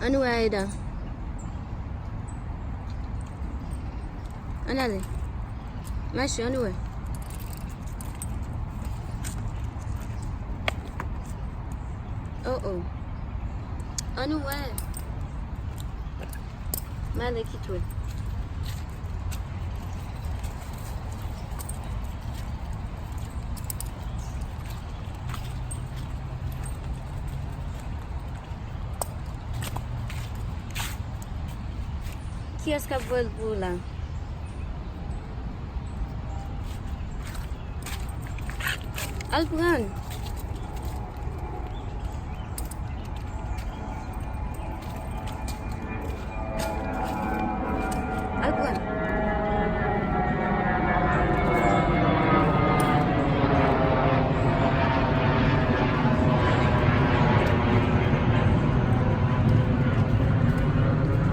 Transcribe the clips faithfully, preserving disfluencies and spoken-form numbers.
Ann wè, Aida. Ann ale. Mache, ann wè. Oh, oh. Ann wè. M ale kite w. Kiyès k ap voye l pou ou la? Al pran. Al pran.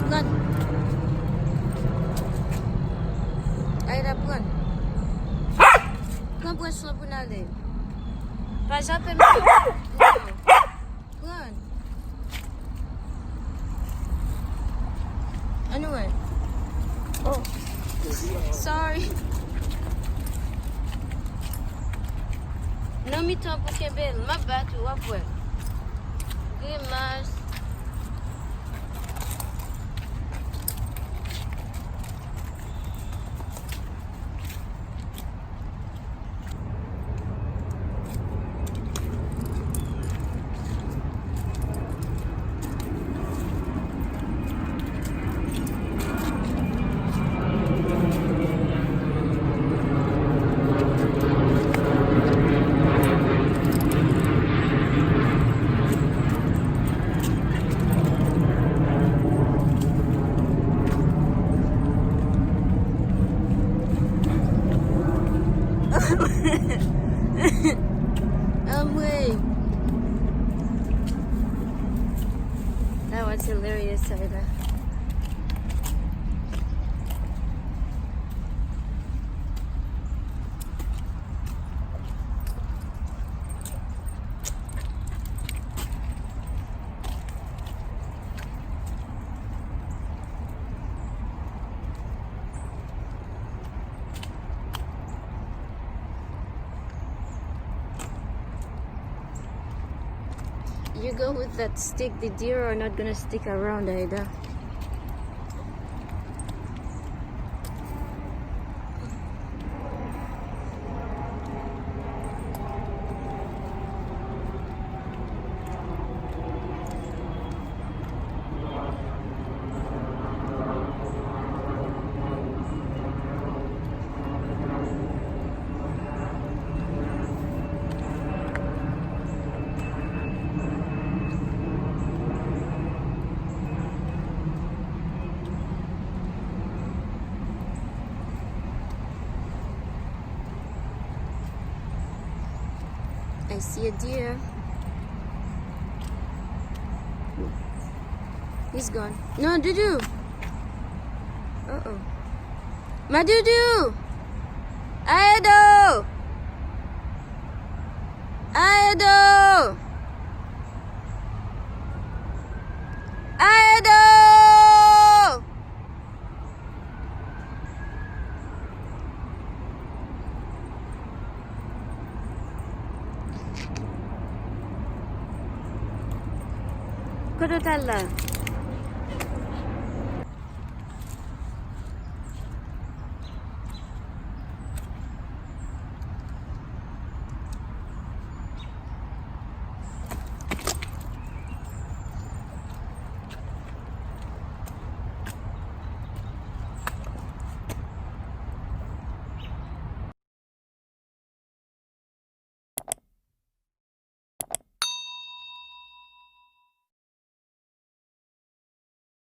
Pran. Aida, pran. Pran branch lan pou n ale. Pa jape m non. Pran. Ann wè. Oh. Sorry. Nan mitan pou kenbe l. M ap bat ou, w ap wè. Grimas. Anmwey. That was hilarious, Aida. You go with that stick, the deer are not gonna stick around either. I see a deer. He's gone. No, Doudou. Uh-oh. My Doudou! Aedo! Aedo! Aedo! Kote w t al la?